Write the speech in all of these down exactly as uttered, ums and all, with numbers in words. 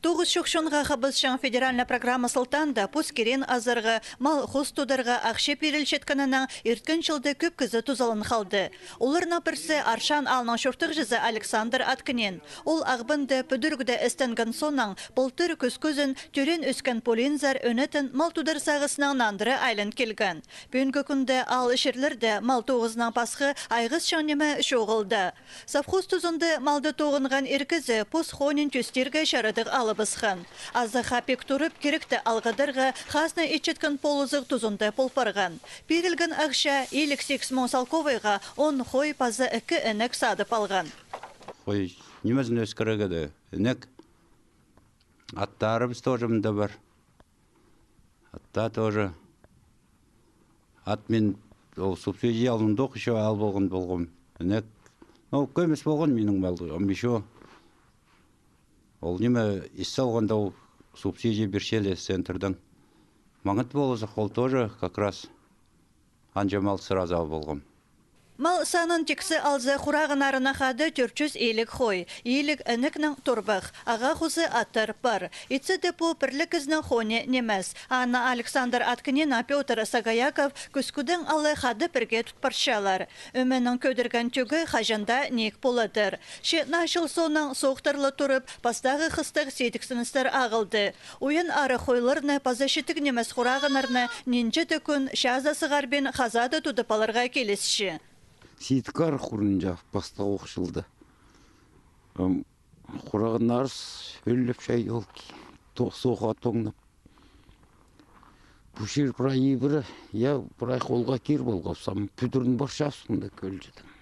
Тоғыс чохчонға хабысчаң федеральнай программа сылтаанда пос киреен азарға, мал-хоос тударға ахча пирілчеткенінең ирткен чылда кӧп кізі тузалан халды. Оларның пірсі Аршан аалның чуртағҷызы Александр Аткинин. Ол Ағбанда пӱдірігде істенген соонаң, полтыр кӱскӱзін тӧреен-ӧскен полиинзар ӧнетін мал тудар сағыснаң нандыра айлан килген. Пӱӱнгі кӱнде аал-чирлерде мал тоғызынаң пасха айғасчаң ниме чоғыл даа. Совхоз тузында малды тоғынған ир кізі пос хонин тӧстирге чарадығ алыбысхан. Азахха пик турып, киректі алғадарға хазна итчеткен полызығ тузында пол парған. Пирілген ахча, илиг сигіс муң салковайға, он хой паза ікі інек садып алған. Хой нимезін ӧскірерге дее, інек. Аттарыбыс тоже мында пар. Атта тоже. Ат мин ол субсидия алнындох ещё ал полған полғам. Інек. Ну, кӧмес полған минің малды. Ам ещё ол ниме, ис салғанда ол субсидия пирчелер центрдаң. Маңат полызығ, ол тоже как раз анҷа мал сразу ал полғам. Мал санын тиксі алза, хурағаннарына хада тӧрт чӱс илиг хой, илиг інекнең торбах, ағаа хоза аттар пар. Итсе дее пу пір ле кізінің хоны нимес. Аны Александр Аткининнең Пётр Сагаяков кӱскӱдең ала хада пірге тут парчалар. Ӧменің кӧдірген тӧгі хаҷан даа ниик поладыр. Че наа чыл соонаң соохтар ла турып, пастағы хыстығ сидіксіністер ағылды. Уйан ары хойларны паза читіг нимес хурағаннарны нинҷе-де кӱн чаза сығарбин хазада тудып аларға килісче. Сидік ары хурынҷа пастағы ох чылда. Ам хурағаннарыс ӧліп чай ол ки, то-, соохха тоңнап. Пу чир прай ибіре, я, прай холға кир полғабыс, ам пӱдірін парчабыс мында кӧлҷедең.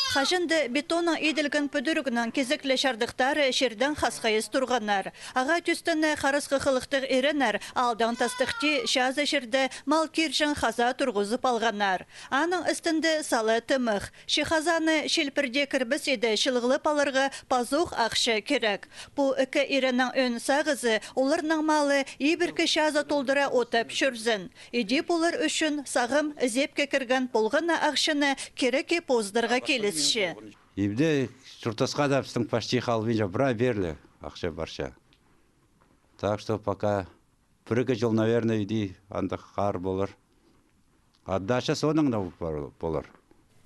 Хаҷан даа бетоннаң иділген пӱдірігнің кизек ле чардыхтары чирдең хасхайыс турғаннар. Ағаа тӧстене харасхы хылыхтығ иреннер аалдаң тастыхти чаза чирде мал кирҷең хаза турғызып алғаннар. Аның істінде сала тымах. Че хазаны чил пірдее кірбес иде чылығлап аларға пазох ахча кирек. Пу ікі иреннің ӧӧн сағызы оларның малы ибіркі чаза толдыра отап чӧрзін. Иди полар ӱчӱн сағам ізепке кірген полған на ахчаны кирекке позыдарға килісче. Ибде чуртасха даа пістің почти халбинча, прай пеер ле ахча парча. Так что пока пір-ікі чыл, наверное, иди андағ хаар полар. Отдача соонаң на пар-, полар.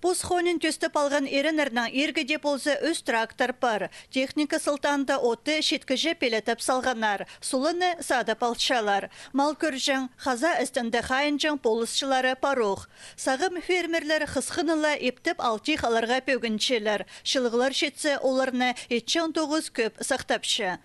Пос хонин тӧстеп алған иреннернің иргі дее полза ӱс трактор пар. Техника сылтаанда отты читкіҷе пелетеп салғаннар, суланы садып алчалар. Мал кӧрҷең, хаза істінде хайынҷаң полысчылары парох. Сағам фермерлер хысхыны ла иптеп алтих аларға пӧгінчелер. Чылығлар читсе, оларны итчең тоғыс кӧп сахтапча.